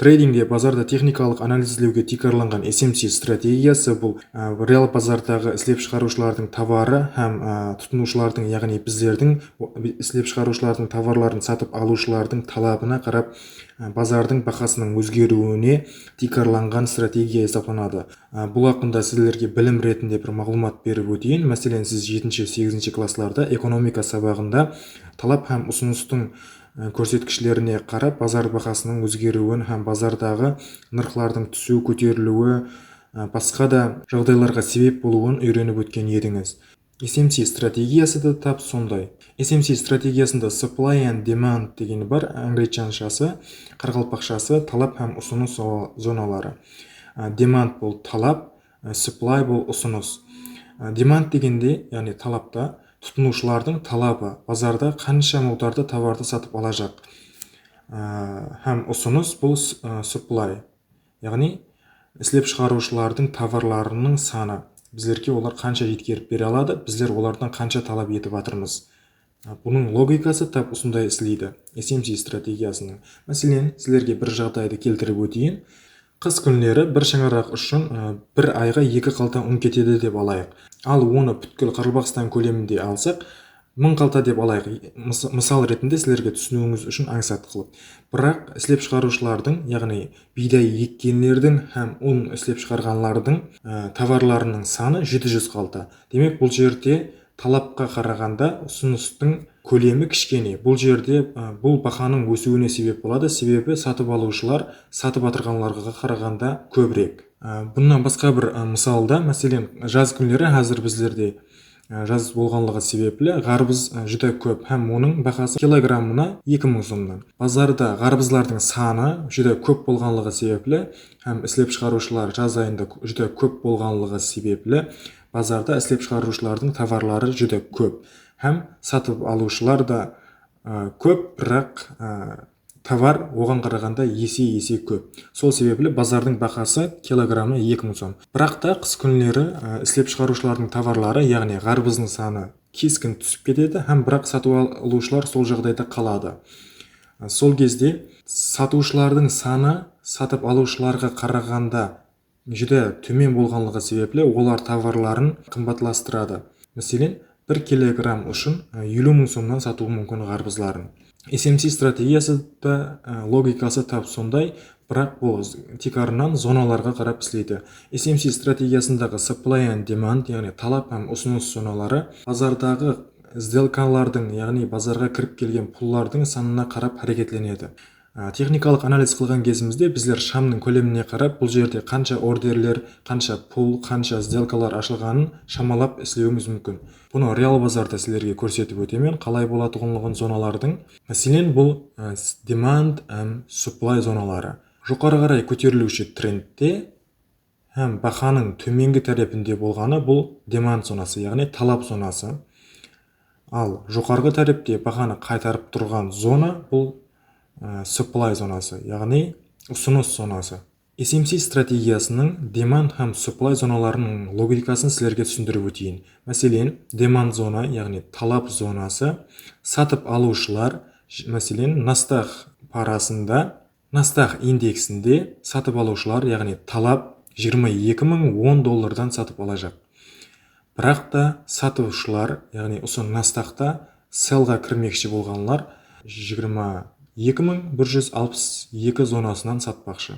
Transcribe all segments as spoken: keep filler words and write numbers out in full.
Treydingde bazarda texnikalıq analizlewge tiykarlanǵan S M C strategiyası bul, á, real bazardaǵı islep shıǵarıwshılardıń tovarı hám, á, tutınıwshılardıń, yaǵnıy bizlerdiń o, bi-, islep shıǵarıwshılardıń tovarların satıp alıwshılardıń talabına qarap, á, bazardıń bahasınıń ózgeriwine tiykarlanǵan strategiya esaplanadı. Á, bul haqqında sizlerge bilim retinde bir maǵlıwmat berip óteyin. Máselen, siz jetinshi, segizinshi klasslarda ekonomika sabaǵında talap hám usınıstıń, á, kórsetkishlerine qarap bazar bahasınıń ózgeriwin hám bazardaǵı nırqlardıń túsiw, kóteriliwi, á, basqa da jaǵdaylarǵa sebep bolıwın úyrenip ótken edińiz. S M C strategiyası da tap sonday. S M C strategiyasında supply and demand degeni bar, áńgileshanshası, qaraqalpaqshası talap hám usınıs zo-, zonaları. Á, demand bul talap, á, supply bul usınıs. Á, demand degende, yaǵnıy talapta tutınıwshılardıń talabı, bazarda qansha muǵdarda tovardı satıp alajaq. Á, hám usınıs bul s-, á, supply. Yaǵnıy, islep shıǵarıwshılardıń tovarlarınıń sanı. Bizlerge olar qansha jetkerip bere aladı, bizler olardan qansha talap etip atırmız. Bunıń logikası tap usınday isleydi, S M C strategiyasınıń. Máselen, sizlerge bir jaǵdaydı keltirip óteyin. Qıs kúnleri bir shańaraq ushın, ı, bir ayǵa eki qalta un ketedi dep alayıq. Al, onı pútkil Qaraqalpaqstan kóleminde alsaq, mıń qalta dep alayıq, mıs-, mısal retinde sizlerge túsiniwińiz ushın ańsat qılıp. Biraq islep shıǵarıwshılardıń, yaǵnıy biyday ekkenlerdiń hám un islep shıǵarǵanlardıń, e, tovarlarınıń sanı jeti júz qalta. Demek, bul jerde talapqa qaraǵanda usınıstıń kólemi kishkene. Bul jerde, e, bul bahanıń ósiwine sebep boladı, sebebi satıp alıwshılar satıp atırǵanlarǵa qaraǵanda kóbirek. Á, bunnan basqa bir, á, mısalda, máselen, jaz kúnleri házir bizlerde, á, jaz bolǵanlıǵı sebepli ǵarbız, á, júdá kóp hám onıń bahası kilogrammına eki mıń somnan. Bazarda ǵarbızlardıń sanı júdá kóp bolǵanlıǵı sebepli hám islep shıǵarıwshılar jaz ayında k-, júdá kóp bolǵanlıǵı sebepli bazarda islep shıǵarıwshılardıń tovarları júdá kóp hám satıp alıwshılar da, á, kóp, biraq, á, tovar oǵan qaraǵanda ese-ese kóp. Sol sebepli bazardıń bahası kilogrammına eki mıń som. Biraq ta qıs kúnleri, e, islep shıǵarıwshılardıń tovarları, yaǵnıy ǵarbızdıń sanı keskin túsip ketedi hám biraq satıp al-, alıwshılar sol jaǵdayda qaladı. E, sol gezde satıwshılardıń sanı satıp alıwshılarǵa qaraǵanda júdá tómen bolǵanlıǵı sebepli olar tovarların qımbatlastıradı. Máselen, bir kilogramm ushın, e, eliw mıń somnan satıwı múmkin ǵarbızların. S M C strategiyası da, e, logikası tap sonday, biraq bul z-, tiykarınan zonalarǵa qarap isleydi. S M C strategiyasındaǵı supply and demand, yaǵnıy talap hám usınıs zonaları bazardaǵı sdelkalardıń, yaǵnıy bazarǵa kirip kelgen pullardıń sanına qarap háreketlenedi. Á, texnikalıq analiz qılǵan gezimizde bizler shamnıń kólemine qarap, bul jerde qansha orderler, qansha pul, qansha sdelkalar ashılǵanın shamalap islewimiz múmkin. Bunı real bazarda sizlerge kórsetip ótemen, qalay bolatuǵınlıǵın zonalardıń. Máselen, bul, á, s-, demand hám supply zonaları. Joqarı qaray kóteriliwshi trendte hám bahanıń tómengi tárepinde bolǵanı bul demand zonası, yaǵnıy talap zonası. Al, joqarǵı tárepte bahanı qaytarıp turǵan zona bul, e, supply zonası, yaǵnıy usınıs zonası. S M C strategiyasınıń demand hám supply zonalarınıń logikasın sizlerge túsindirip óteyin. Máselen, demand zona, yaǵnıy talap zonası, satıp alıwshılar, j-, máselen, Nasdaq parasında Nasdaq indeksinde satıp alıwshılar, yaǵnıy talap jigirma eki mıń on dollardan satıp alajaq. Biraq ta satıwshılar, yaǵnıy usı Nasdaqta sellǵa kirmekshi bolǵanlar jigirma eki mıń bir júz alpıs eki zonasınan satpaqshı.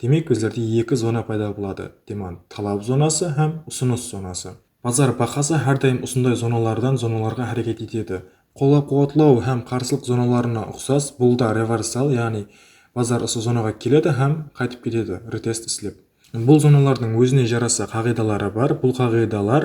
Demek, bizlerde eki zona payda boladı. Demand, talap zonası hám usınıs zonası. Bazar bahası hár dayım usınday zonalardan zonalarǵa háreket etedi. Qollap-quwatlaw hám qarsılıq zonalarına uqsas, bul da reversal, yaǵnıy bazar usı zonaǵa keledi hám qaytıp ketedi, retest islep. Bul zonalardıń ózine jarasa qaǵıydaları bar. Bul qaǵıydalar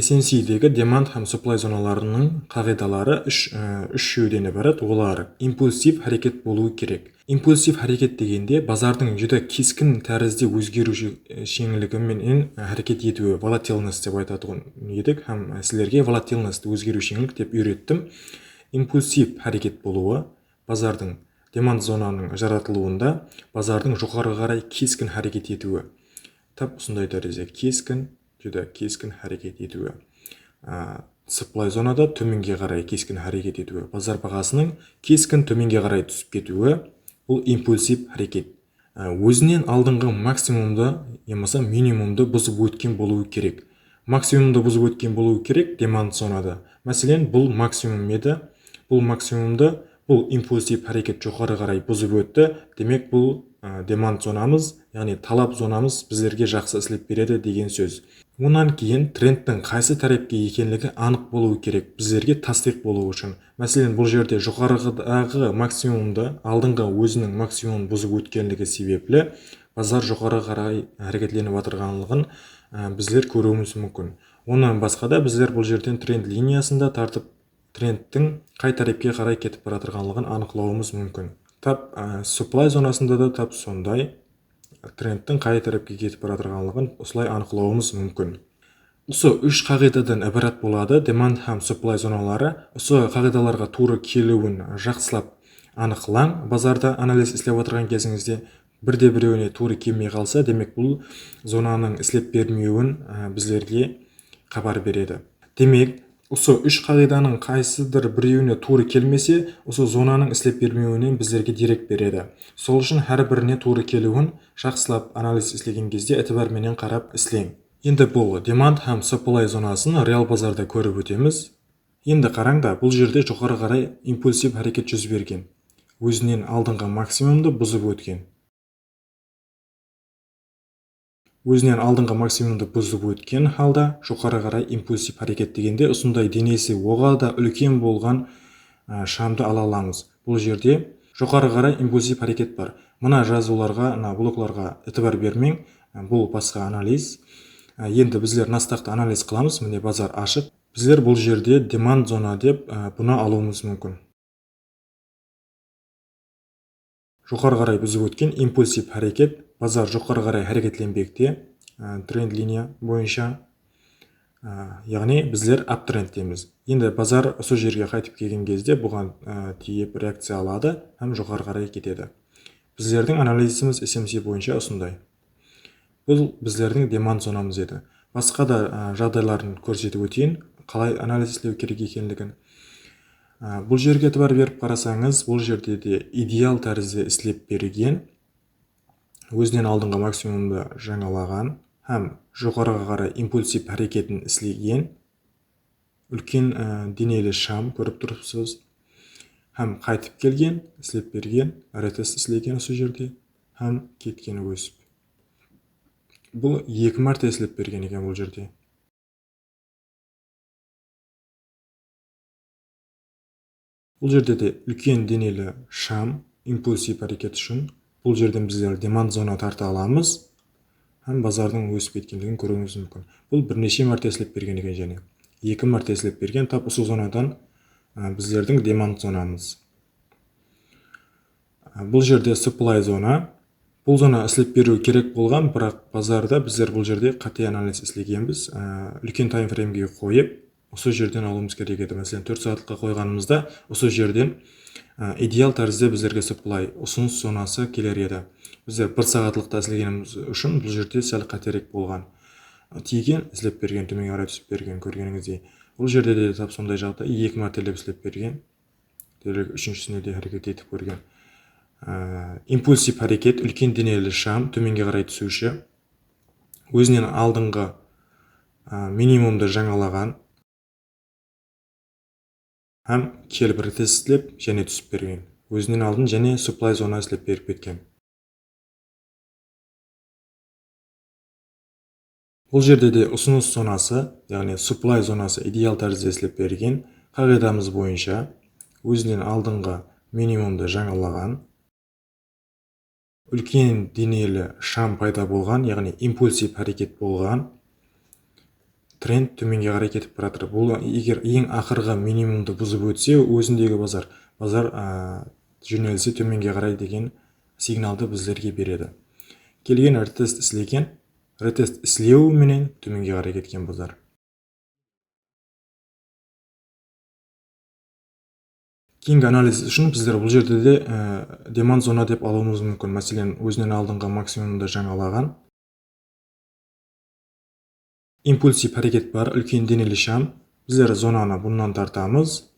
S M C'degi demand hám supply zonalarınıń qaǵıydaları úsh, e, úshewden ibarat. Olar impulsiv háreket bolıwı kerek. Impulsiv háreket degende bazardıń júdá keskin tárizde ózgeriwshi-, e, sheńligi menen háreket etiwi, volatilnost dep aytatuǵın edik hám, e, sizlerge volatilnost, ózgeriwsheńlik dep úyrettim. Impulsiv háreket bolıwı, bazardıń demand zonanıń jaratılıwında bazardıń joqarıǵa qaray keskin háreket etiwi. Tap usınday tárizde keskin, júdá keskin háreket etiwi. Á, supply zonada tómenge qaray keskin háreket etiwi. Bazar bahasınıń keskin tómenge qaray túsip ketiwi. Bul impulsiv háreket. Á, ózinen aldınǵı maksimumdı yamasa minimumdı buzıp ótken bolıwı kerek. Maksimumdı buzıp ótken bolıwı kerek demand zonada. Máselen, bul maksimum edi. Bul maksimumdı bul impulsiv háreket joqarı qaray buzıp ótti. Demek, bul, á, demand zonamız, yaǵnıy talap zonamız bizlerge jaqsı islep beredi degen sóz. Onnan keyin trendtiń qaysı tárepke ekenligi anıq bolıwı kerek, bizlerge tastıyıq bolıwı ushın. Máselen, bul jerde joqarıdaǵı maksimumdı, aldınǵı óziniń maksimumın buzıp ótkenligi sebepli, bazar joqarı qaray háreketlenip atırǵanlıǵın, á, bizler kóriwimiz múmkin. Onnan basqa da bizler bul jerden trend liniyasın da tartıp, trendtiń qay tárepke qaray ketip baratırǵanlıǵın anıqlawımız múmkin. Tap, á, supply zonasında da tap sonday trendtiń qay tárepke ketip baratırǵanlıǵın usılay anıqlawımız múmkin. Usı úsh qaǵıydadan ibarat boladı, demand hám supply zonaları. Usı qaǵıydalarǵa tuwrı keliwin jaqsılap anıqlań, bazarda analiz islep atırǵan kezińizde. Birde-birewine tuwrı kelmey qalsa, demek, bul zonanıń islep bermewin, á, bizlerge xabar beredi. Demek, usı úsh qaǵıydanıń qaysıdır birewine tuwrı kelmese, usı zonanıń islep bermewinen bizlerge derek beredi. Sol ushın hár birine tuwrı keliwin jaqsılap analiz islegen gezde itibar menen qarap isleń. Endi bul demand hám supply zonasın real bazarda kórip ótemiz. Endi qarań da, bul jerde joqarı qaray impulsiv háreket júz bergen. Ózinen aldınǵı maksimumdı buzıp ótken. Ózinen aldınǵı maksimumdı buzıp ótken halda joqarı qaray impulsiv háreket degende usınday denesi oǵada úlken bolǵan, á, shamdı ala alamız. Bul jerde joqarı qaray impulsiv háreket bar. Mına jazıwlarǵa, mına bloklarǵa itibar bermeń. Á, bul basqa analiz. Á, endi bizler Nasdaqtı analiz qılamız. Mine, bazar ashıq. Bizler bul jerde demand zona dep, á, bunı alıwımız múmkin. Joqarı qaray buzıp ótken impulsiv háreket, bazar joqarı qaray háreketlenbekte, á, trend liniya boyınsha, á, yaǵnıy bizler uptrenddemiz. Endi bazar usı jerge qaytıp kelgen gezde buǵan, á, tiyip reakciya aladı hám joqarı qaray ketedi. Bizlerdiń analizimiz S M C boyınsha usınday. Bul bizlerdiń demand zonamız edi. Basqa da, á, jaǵdayların kórsetip óteyin, qalay analiz islew kerek ekenligin. Á, bul jerge itibar berip qarasańız, bul jerde de ideal tárizde islep bergen, ózinen aldınǵı maksimumdı jańalaǵan hám joqarıǵa qaray impulsiv háreketin islegen úlken, á, deneli sham kórip turıpsız. Hám qaytıp kelgen, islep bergen, retest islegen usı jerde hám ketken ósip. Bul eki márte islep bergen eken bul jerde. Bul jerde de úlken deneli sham, impulsiv háreket ushın. Bul jerden bizler demand zona tarta alamız hám bazardıń ósip ketkenligin kóriwimiz múmkin. Bul bir neshe márte islep bergen eken jáne. Eki márte islep bergen, tap usı zonadan, á, bizlerdiń demand zonamız. Á, bul jerde supply zona. Bul zona islep beriw kerek bolǵan, biraq bazarda bizler bul jerde qáte analiz islegenbiz. Á, úlken taymfreymge qoyıp, usı jerden alıwımız kerek edi. Máselen, tórt saatlıqqa qoyǵanımızda usı jerden, á, ideal tárizde bizlerge supply, usınıs zonası keler edi. Bizler bir saatlıqta islegenimiz ushın bul jerde sál qáterek bolǵan. Tiygen, islep bergen, tómenge qaray túsip bergen, kórgenińizdey. Bul jerde de tap sonday jaǵday, eki mártelep islep bergen. Derek úshinshisine de háreket etip kórgen. Á, impulsiv háreket, úlken deneli sham, tómenge qaray túsiwshi. Ózinen aldınǵı, á, minimumdı jańalaǵan hám kelip retest islep, jáne túsip bergen. Ózinen aldın jáne supply zona islep berip ketken. Bul jerde de usınıs zonası, yaǵnıy supply zonası ideal tárizde islep bergen. Qaǵıydamız boyınsha ózinen aldınǵı minimumdı jańalaǵan, úlken deneli sham payda bolǵan, yaǵnıy impulsiv háreket bolǵan. Trend tómenge qaray ketip baratır. Bul eger eń aqırǵı minimumdı buzıp ótse, ózindegi bazar, bazar, á, jónelisi tómenge qaray degen signaldı bizlerge beredi. Kelgen retest islegen, retest islew menen tómenge qaray ketken bazar. Keyingi analiz ushın bizler bul jerde de, e, demand zona dep alıwımız múmkin. Máselen, ózinen aldınǵı maksimumdı jańalaǵan. Impulsiv háreket bar, úlken deneli sham. Bizler zonanı bunnan tartamız.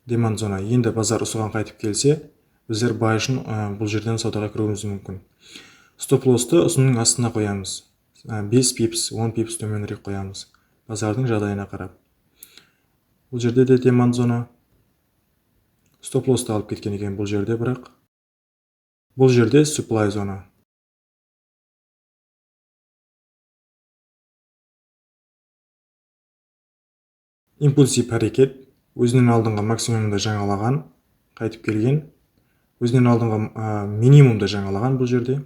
Demand zona. Endi bazar usıǵan qaytıp kelse, bizler buy ushın, ı, bul jerden sawdaǵa kiriwimiz múmkin. Stop losstı usınıń astına qoyamız. I, bes pips, on pips tómenirek qoyamız. Bazardıń jaǵdayına qarap. Bul jerde de demand zona. Stop losstı alıp ketken eken bul jerde, biraq. Bul jerde supply zona. Impulsiv háreket, ózinen aldınǵı maksimumdı jańalaǵan, qaytıp kelgen. Ózinen aldınǵı, a, minimumdı jańalaǵan bul jerde.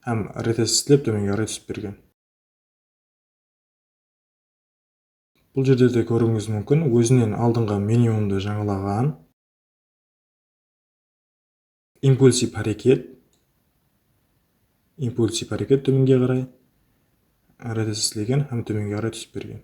Hám retestlep tómenge qaray túsip bergen. Bul jerde de kóriwińiz múmkin, ózinen aldınǵı minimumdı jańalaǵan. Impulsiv háreket. Impulsiv háreket tómenge qaray. Retest islegen hám tómenge qaray túsip bergen.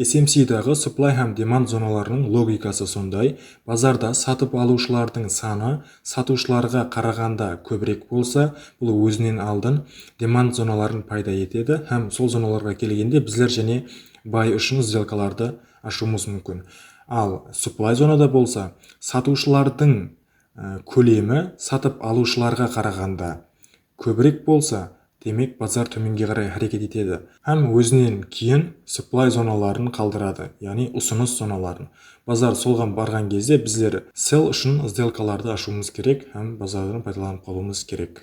S M C daǵı supply hám demand zonalarınıń logikası sonday. Bazarda satıp alıwshılardıń sanı satıwshılarǵa qaraǵanda kóbirek bolsa, bul ózinen aldın demand zonaların payda etedi hám sol zonalarǵa kelgende bizler jáne buy ushın sdelkalardı ashıwımız múmkin. Al, supply zonada bolsa satıwshılardıń, e, kólemi satıp alıwshılarǵa qaraǵanda kóbirek bolsa, demek, bazar tómenge qaray háreket etedi hám ózinen keyin supply zonaların qaldıradı, yaǵnıy usınıs zonaların. Bazar solǵan barǵan gezde bizler sell ushın sdelkalardı ashıwımız kerek hám bazardan paydalanıp qalıwımız kerek.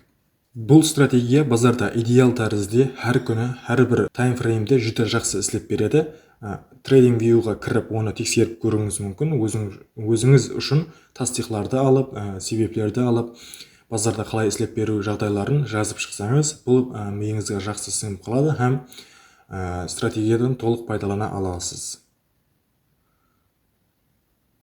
Bul strategiya bazarda ideal tárizde hár kúni, hár bir taymfreymde júdá jaqsı islep beredi. Á, TradingViewǵa kirip, onı tekserip kóriwińiz múmkin. Óziń-, ózińiz ushın tastıyıqlardı alıp, á, sebeplerdi alıp, bazarda qalay islep beriw jaǵdayların jazıp shıqsańız, bul, á, miyińizge jaqsı sińip qaladı hám, á, strategiyadan tolıq paydalana alasız.